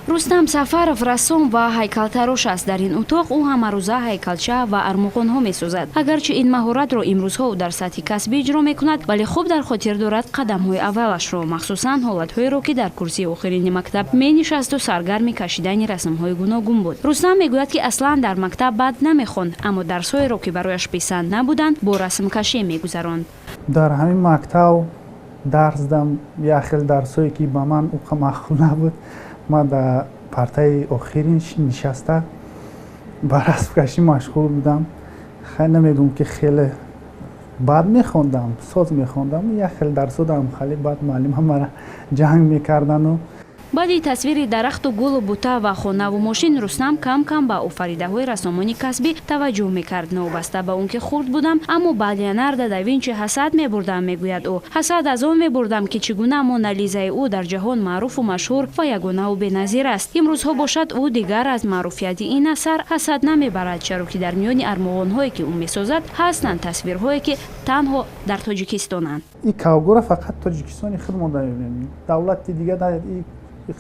Рустам Сафаров рассом ва ҳайкалтарош аст. Дар ин утоқ ӯ ҳамарӯза ҳайкалча ва армуғонҳо месозад. Агарчи ин маҳоратро имрӯзҳо ӯ дар сатҳи касбӣ иҷро мекунад, вале хуб дар хотир дорад қадамҳои аввалашро, махсусан ҳолатҳоеро, ки дар курсии охирини мактаб менишасту саргарми кашидани расмҳои гуногун буд. Рустам мегӯяд, ки аслан дар мактаб бад намехонд, аммо дарсҳоеро, ки барояш писанд набуданд, бо расмкашӣ мегузаронд. Дар ҳамин мактаб дарс дам як хел дарсҳое, ки ба ман уқа маъқул набуд, ман дар партаи охирин нишаста ба расмкашӣ машғул будам. Хай, намегӯм, ки хеле бад мехондам, соз мехондам. Як хел дарсҳо дам хеле бад муаллима мара ҷанг мекардану. Баъди тасвири дарахту гулу бута ва хонаву мошин, Рустам кам кам ба офаридаҳои рассомони касбӣ таваҷҷӯҳ мекард. «Новобаста ба он ки хурд будам, аммо ба Леонардо да Винчи ҳасад мебурдам», мегӯяд ӯ. «Ҳасад аз он мебурдам, ки чӣ гуна Мона Лизаи ӯ дар ҷаҳон маъруфу машҳур ва ягонаву беназир аст. Имрӯзҳо бошад, ӯ дигар аз маъруфияти ин асар ҳасад намебарад, чаро ки дар миёни армуғонҳое, ки ӯ месозад, ҳастанд тасвирҳое, ки танҳо дар Тоҷикистонанд. И кавгура фақат Тоҷикистони худмонда мебинем, давлати дига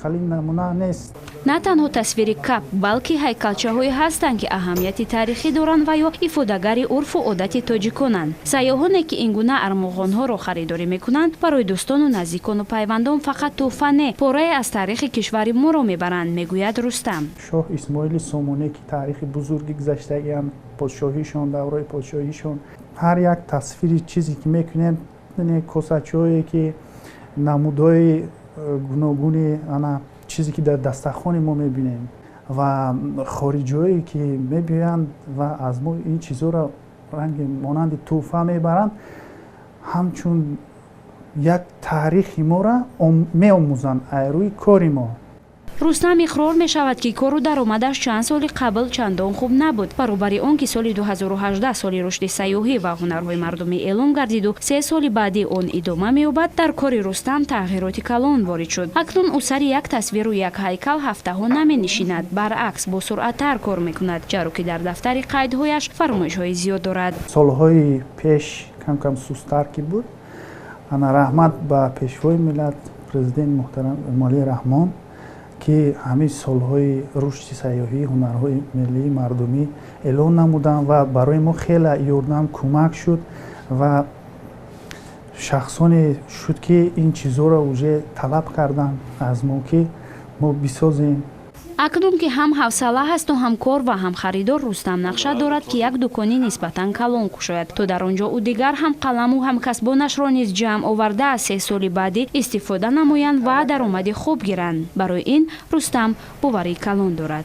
хали намуна нест. На танҳо тасвири кап, балки ҳайкалчаҳое ҳастанд, ки аҳамияти таърихӣ доранд ва ё ифодагари урфу одати тоҷиконанд. Сайёҳоне, ки ин гуна армуғонҳоро харидорӣ мекунанд, барои дӯстону наздикону пайвандон фақат тӯҳфа не, порае аз таърихи кишвари моро мебаранд, мегӯяд Рустам. Шоҳ Исмоили Сомонӣ, ки таърихи бузурги гузаштагиам, подшоҳишон, давраи подшоҳишон, ҳар як тасвири чизе, ки мекунем, косачаҳое, ки намудҳои гуногуни ана чизе, ки дар дастархони мо мебинем, ва хориҷиҳое, ки мебиёянд ва аз мо ин чизҳоро ранги монанди тӯҳфа мебаранд, ҳамчун як таърихи моро меомӯзанд аз рӯи кори мо. Рустам иқрор мешавад, ки кору даромадаш чанд соли қабл чандон хуб набуд. Баробари он ки соли 2018 соли рушди сайёҳӣ ва ҳунарҳои мардумӣ эълон гардиду 3 соли баъди он идома меёбад, дар кори Рустам тағйироти калон ворид шуд. Акнун ӯ сари як тасвиру як ҳайкал ҳафтаҳо наменишинад, баръакс, босуръаттар кор мекунад, чаро ки дар дафтари қайдҳояш фармоишҳои зиёд дорад. Солҳои пеш кам-кам сусттар ки буд, ана раҳмат ба Пешвои миллат, Президент муҳтарам Эмомалӣ Раҳмон, ки ҳамин солҳои рушди сайёҳӣ, ҳунарҳои миллии мардумӣ эълон намуданд ва барои мо хеле ёрдам, кӯмак шуд ва шахсоне шуд, ки ин чизҳоро уже талаб карданд аз мо, ки мо бисозем. Акнун ки ҳам ҳавсала ҳасту ҳам кор ва ҳам харидор, Рустам нақша дорад, ки як дукони нисбатан калон кушояд, то дар он ҷо ӯ дигар ҳамқаламу ҳамкасбонашро низ ҷамъ оварда, аз 3 соли баъдӣ истифода намоянд ва даромади хуб гиранд. Барои ин Рустам боварии калон дорад.